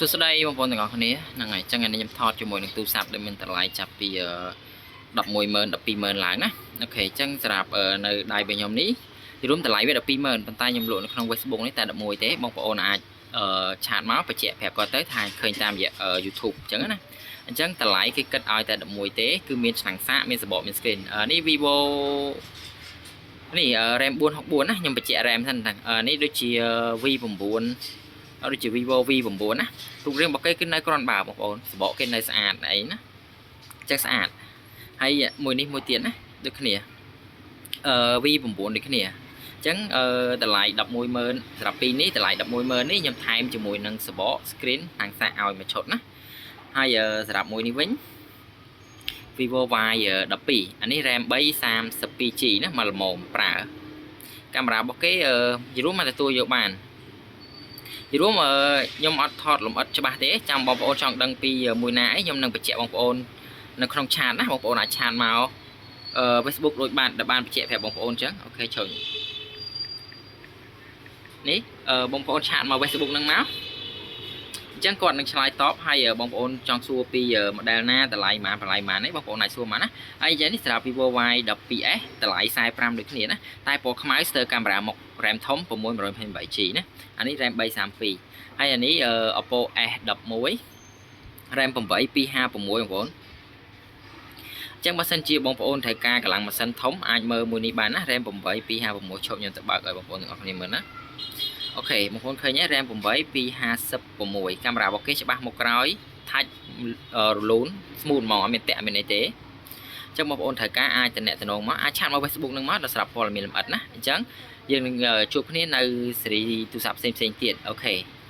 សួស្តីបងប្អូនទាំងអស់គ្នាហ្នឹងហើយអញ្ចឹងថ្ងៃនេះខ្ញុំថតជាមួយនឹងទូរស័ព្ទដែលមានតម្លៃចាប់ពី110,000 120,000ឡើងណាOK អញ្ចឹងសម្រាប់នៅដៃរបស់ខ្ញុំនេះរួមតម្លៃវា120,000ប៉ុន្តែខ្ញុំលក់នៅក្នុង Facebook នេះតែ11ទេបងប្អូនអាច chat មកបញ្ជាក់ប្រាប់គាត់ទៅថាឃើញតាមរយៈ YouTube អញ្ចឹងណាអញ្ចឹងតម្លៃគេគិតឲ្យតែ11ទេគឺមានឆ្នាំងសាកមានសបកមាន screen នេះ Vivo នេះ RAM 464ណាខ្ញុំបញ្ជាក់ RAM សិនហ្នឹងនេះដូចជា V9 ដូចជា Vivo V9 ណារូបរាងរបស់គេគឺនៅគ្រាន់បើបងប្អូនសបកគេនៅស្អាតអីណាអញ្ចឹងស្អាតហើយមួយនេះមួយទៀតណាដូចគ្នាV9 ដូចគ្នាអញ្ចឹងអឺតម្លៃ110,000សម្រាប់ពីរនេះតម្លៃ110,000នេះខ្ញុំថែមជាមួយនឹងសបក screen ខាងសាកឲ្យមួយឈុតណាហើយសម្រាប់មួយនេះវិញ Vivo Y12 អានេះ RAM 3 32 GB ណាមកល្មមប្រើកាមេរ៉ារបស់គេយរួមមកទទួលយកបានយរួមខ្ញុំអត់ថតលម្អិតច្បាស់ទេចាំបងប្អូនចង់ដឹងពីមួយណាអីខ្ញុំនឹងបញ្ជាក់បងប្អូននៅក្នុង chat ណាបងប្អូនអាច chat មកFacebook ដូចបានដែលបានបញ្ជាក់ប្រាប់បងប្អូនអញ្ចឹង OK ឈុញនេះបងប្អូន chat មក Facebook ហ្នឹងមកអញ្ចឹងគាត់នឹងឆ្លើយតបហើយបងប្អូនចង់សួរពី model ណាតម្លៃប៉ុន្មានតម្លៃប៉ុន្មាននេះបងប្អូនអាចសួរមកណាហើយយ៉ាងនេះសម្រាប់ Vivo Y12s តម្លៃ45ដូចគ្នាណាតែពណ៌ខ្មៅស្ទើរកាមេរ៉ាមុខ RAM ធំ 628G ណាអានេះ RAM 332ហើយអានេះ Oppo S11 RAM 8 256បងប្អូនចឹងបើសិនជាបងប្អូនត្រូវការកម្លាំងម៉ាស៊ីនធំអាចមើលមួយនេះបានណា RAM 8 256ឈប់ខ្ញុំទៅបើកឲ្យបងប្អូនទាំងអស់គ្នាមើលណាOK បងប្អូនឃើញទេ RAM 8 256កាមេរ៉ារបស់គេច្បាស់មកក្រោយ touch រលូន smooth ហ្មងអត់មានតាក់មានអីទេចឹងបងប្អូនត្រូវការអាចតំណតំណងមកអាច chat មក Facebook នឹងមកដល់ស្រាប់ព័ត៌មានលម្អិតណាអញ្ចឹងយើងនឹងជួបគ្នានៅស៊េរីទូរស័ព្ទផ្សេងៗទៀត OK។